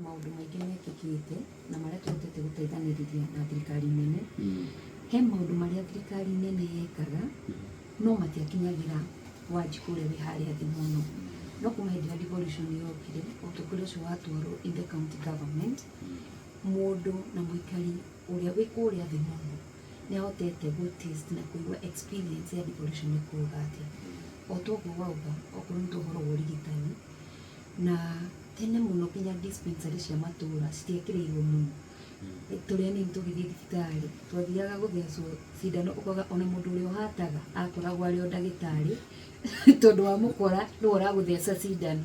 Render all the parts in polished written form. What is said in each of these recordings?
Maũndũ maingĩ mekĩkĩte na marĩa tũhotete gũteithanĩrĩria na thirikari nene. He maũndũ marĩa thirikari nene yekaga no matiakinyagĩra Wanjikũ ũrĩa wĩ harĩa thĩ mũno. No kuma hĩndĩ ĩrĩa devolution yokire, ũtongoria ũcio watwarwo in the county government, mũndũ na mũikari ũrĩa wĩ kũrĩa thĩ mũno nĩ ahotete gũ taste na kũigua experience ya devolution nĩ kuga atĩa. O toguo wauga, okorwo nĩ ta ũhoro wa ũrigitani, na tene mũno nginya dispensary cia matũra citiekĩrĩirwo mũno. Tũrĩ anini tũgĩthiĩ thibitarĩ, twathiaga gũthecwo cindano ũkoiga ona mũndũ ũrĩa ũhataga akoragwo arĩ o ndagĩtarĩ tondũ wamũkora nĩwe ũragũtheca cindano.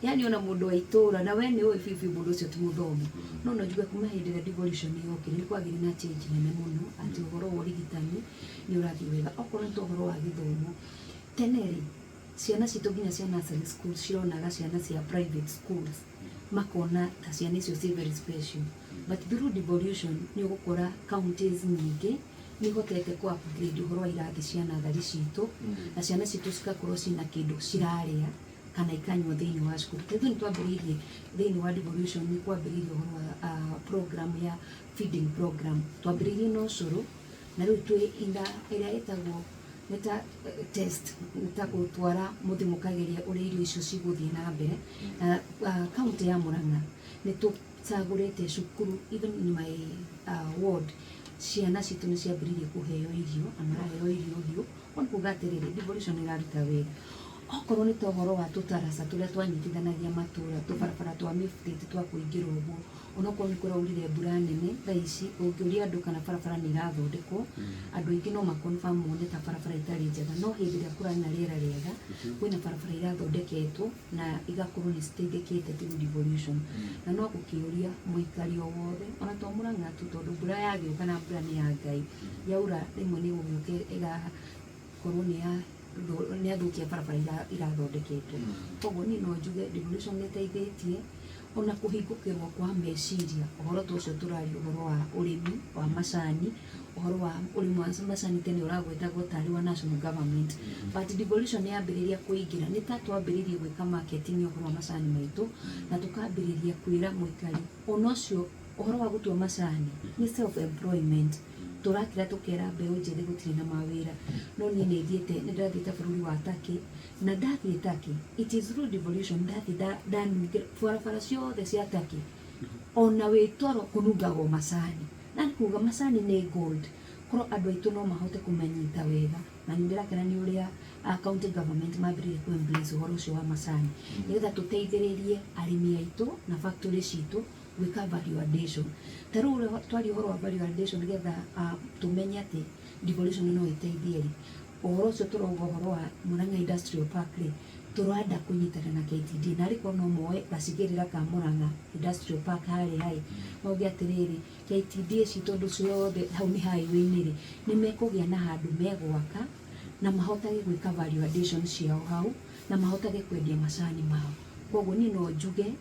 Yaani ona mũndũ wa itũra na we nĩ ũĩ biũ biũ mũndũ ũcio ti mũthomu. No no njuge kuma hĩndĩ ĩrĩa devolution yokire nĩ kwagĩire na change nene mũno atĩ ũhoro wa ũrigitani nĩ ũrathiĩ wega. Okorwo nĩ ta ũhoro wa gĩthomo, tene rĩ, ciana citũ nginya cia nursery school cironaga ciana cia private schools makona ta ciana icio ciĩ very special, but through devolution nĩ ũgũkora counties nyingĩ nĩ ihotete kũ upgrade ũhoro wa irathi cia natharĩ citũ na ciana citũ cigakorwo ciĩna kĩndũ cirarĩa kana ikanyua thĩinĩ wa cukuru. Ta ithuĩ nĩ twambĩrĩirie thĩinĩ wa devolution nĩ kwambĩrĩirie ũhoro wa program ya feeding program. Twambĩrĩirie na ũcũrũ na rĩu twĩ in the ĩrĩa ĩtagwo nĩ ta test, nĩ ta gũtwara mũthiĩ mũkagerie ũrĩa irio icio cigũthiĩ na mbere. Na kaũntĩ ya Murang'a nĩ tũcagũrĩte cukuru, even in my ward, ciana citũ nĩ ciambĩrĩirie kũheo irio na maraheo irio hiũ. Ũguo nĩ kuga atĩrĩrĩ, devolution nĩ ĩraruta wĩra. Okorwo nĩ ta ũhoro wa tũtaraca tũrĩa twanyitithanagia matũra, tũbarabara twa mĩbutĩti twa kũingĩra ũguo, onokorwo nĩ kũraurire mbura nene, thaa ici ũngĩũria andũ kana barabara nĩ irathondekwo, andũ aingĩ no ma confirm mone ta barabara itarĩ njega, no hĩndĩ ĩrĩa kũrarĩ na rĩera rĩega, kwĩna barabara irathondeketwo na igakorwo nĩ citeithĩkĩte through devolution. Na no gũkĩũria mũikari o wothe, ona to Mũrang'a tu, tondũ mbura yagĩũka na mbura nĩ ya Ngai, yaura rĩmwe nĩ ĩgũgĩũka ĩgakorwo nĩ yathũkia barabara irathondeketwo. Koguo niĩ no njuge devolution nĩ ĩteithĩtie ona kũhingũkĩrwo kwa meciria, ũhoro ta ũcio tũraria ũhoro wa ũrĩmi wa macani, ũhoro wa ũrĩmi wa macani tene ũragwetagwo tarĩ wa national government, but devolution yambĩrĩria kũingĩra nĩ ta twambĩrĩirie gwĩka marketing ya ũhoro wa macani maitũ na tũkambĩrĩria kwĩra mũikari ona ũcio ũhoro wa gũtua macani nĩ self employment. Tũrakĩra tũkera mbeũ njĩthĩ gũtirĩ na mawĩra, no niĩ nĩ thiĩte, nĩ ndĩrathiĩte bũrũri wa Turkey na ndathiĩ Turkey, it is through devolution, ndathiĩ ndanungĩra barabara ciothe cia Turkey, ona wĩ toro kũnungagwo macani, na nĩ kuga macani nĩ gold, korwo andũ aitũ no mahote kũmanyita wega. Na nĩ ndĩrakena nĩ ũrĩa county government mambĩrĩirie kũ embrace ũhoro ũcio wa macani nĩgetha tũteithĩrĩrie arĩmi aitũ na factory citũ gwĩka value addition. Ta rĩu ũrĩa twaria ũhoro wa value addition nĩgetha tũmenye atĩ devolution no ĩteithie rĩ, ũhoro ũcio tũrauga ũhoro wa Murang'a Industrial Park rĩ, tũrenda kũnyitana na KTDA na arĩkorwo no moe gacigĩrĩra ka Murang'a Industrial Park harĩa ĩ, mauge atĩrĩrĩ, KTDA ci tondũ ciothe hau nĩ highway-inĩ rĩ, nĩ mekũgĩa na handũ megwaka na mahotage gwĩka value addition ciao hau na mahotage kwendia macani mao. Koguo niĩ no njuge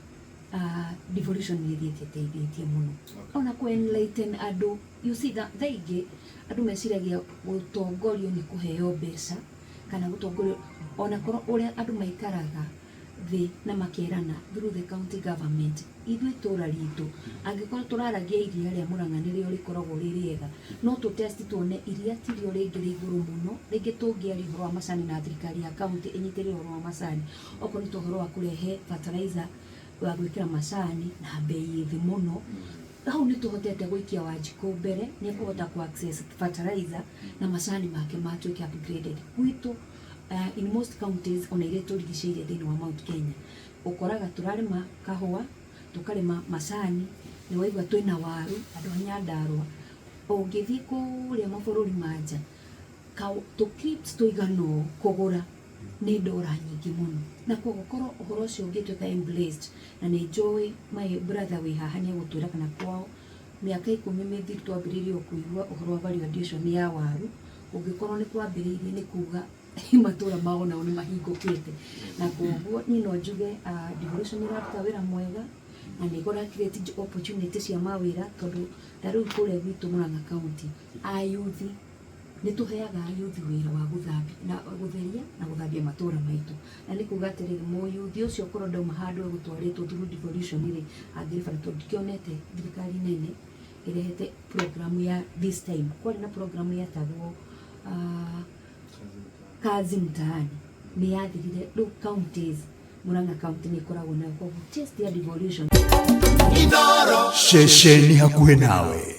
devolution nĩ ĩthiĩte ĩteithĩtie mũno ona kũ enlighten andũ. You see, thaa ingĩ andũ meciragia gũtongorio nĩ kũheo mbeca kana gũtongorio, ona korwo ũrĩa andũ maikaraga thĩ na makerana through the county government, ithuĩ itũra ritũ angĩkorwo tũraragia iria rĩa Murang'a nĩrĩo rĩkoragwo rĩ rĩega, no tũ test tuone iria tirio rĩngĩ rĩ igũrũ mũno. Rĩngĩ tũngĩaria ũhoro wa macani na thirikari ya county ĩnyitĩrĩre ũhoro wa macani, okorwo nĩ ta ũhoro wa kũrehe fertilizer wa gwĩkĩra macani na mbei ĩ thĩ mũno, hau nĩ tũhotete gũikia Wanjikũ mbere, nĩ ekũhota kũ access fertilizer na macani make matuĩke upgraded. Gwitũ in most counties ona iria tũrigicĩirie thĩinĩ wa Mount Kenya, ũkoraga tũrarĩma kahũa, tũkarĩma macani, nĩ waigua twĩna waru, andũ a Nyandarũa. Ũngĩthiĩ kũrĩa mabũrũri ma nja, tũ crisps tũigana ũũ kũgũra nĩ ndora nyingĩ mũno. Na koguo korwo ũhoro ũcio ũngĩtuĩka embraced, na nĩ njũĩ my brother wĩ haha nĩ egũtwĩra kana kwao mĩaka 10 mĩthiru twambĩrĩirie o kũigua ũhoro wa value addition ya waru, ũngĩkorwo nĩ kwambĩrĩirie nĩ kuga matũra mao nao nĩ mahingũkĩte. Na koguo niĩ no njuge devolution nĩ ĩraruta wĩra mwega na nĩ ĩkũra create opportunity cia mawĩra, tondũ ta rĩu kũrĩa gwitũ Murang'a County, ayuthi Nĩ tũheaga yuthi wĩra wa gũthambia na gũtheria na gũthambia matũra maitũ. Na nĩ kuga atĩrĩrĩ, mũyuthi ũcio okorwo ndauma handũ egũtwarĩtwo through devolution rĩ, angĩrĩ bara tondũ ndikĩonete thirikari nene ĩrehete program ya this time. Kwarĩ na program yetagwo Kazi Mtaani, nĩ yathirire. Rĩu counties, Murang'a county nĩ ĩkoragwo nayo, koguo taste ya devolution. Ceceni hakuhĩ nawe.